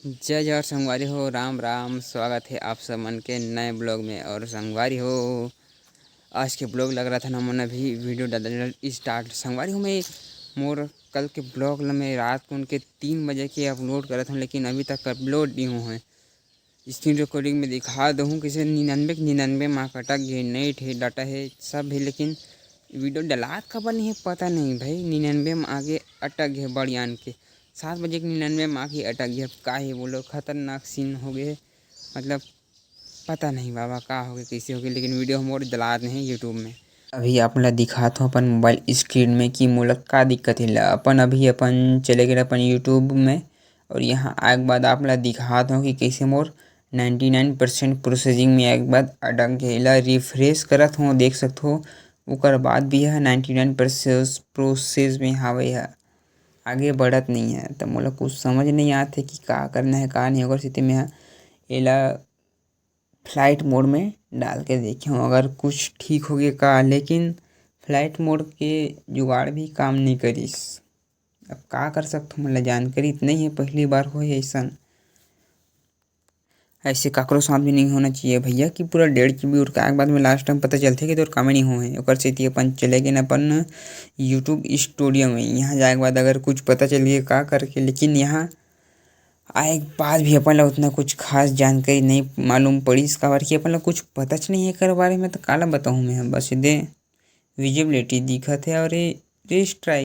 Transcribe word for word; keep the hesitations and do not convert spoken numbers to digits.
जय जोहार संगवारी हो, राम राम, स्वागत हे आप सब मन के नए vlog में। और संगवारी हो, आज के vlog लग रहा था ना, मन अभी video डाल start। संगवारी हो, मैं मोर कल के vlog ला मैं रात को उनके तीन बजे के upload करत हूँ, लेकिन अभी तक upload नहीं हुआ है। Screen recording में दिखा दूँ, किसे निन्यानवे के निन्यानवे mark अटक गए, net हे, data हे, सब हे, लेकिन video डलात काबर नहीं है, पता नहीं भाई। निन्यानवे में आगे अटक गए बड़ियान के, सात बजे के निन्यानवे में आके अटक गए। अब का है बोलो, खतरनाक scene हो गए, मतलब पता नहीं बाबा का हो गए, कैसे हो गए, लेकिन video मोर डलात नहीं YouTube में। अभी आप ला दिखात हूँ अपन mobile screen में कि मोला का दिक्कत हे ला। अपन अभी अपन चले गए अपन YouTube में, और यहाँ आए के बाद आप ला दिखात हूँ कि कैसे मोर ninety nine percent processing में आए के बाद अटक गए। एला refresh करत हूँ, देख सकत हो, ओकर बाद भी यह ninety nine process, process में हावे, यह आगे बढ़त नहीं है। तो मोला कुछ समझ नहीं आत हे कि का करना है, का नहीं। ओकर सेती मैं एला flight mode में डाल के देखे हूँ, अगर कुछ ठीक हो गया का, लेकिन flight mode के जुगाड़ भी काम नहीं करिस। अब का कर सकथो, मोला जानकारी तो नहीं है, पहली बार होए ऐसन। ऐसे काकरो साथ भी नहीं होना चाहिए भैया कि पूरा डेढ़ GB उड़काए के बाद में last time पता चलथे कि तोर कामे नहीं होए। ओकर सेती अपन चले गए अपन YouTube Studio में। यहाँ जाए के बाद अगर कुछ पता चल गया का करके, लेकिन यहाँ आए के बाद भी अपन ला उतना कुछ खास जानकारी नहीं मालूम पड़िस, काबर कि अपन ला कुछ पता च नहीं है एकर बारे में। तो काला बताऊँ मैं, बस दे visibility दिखत है और ये race track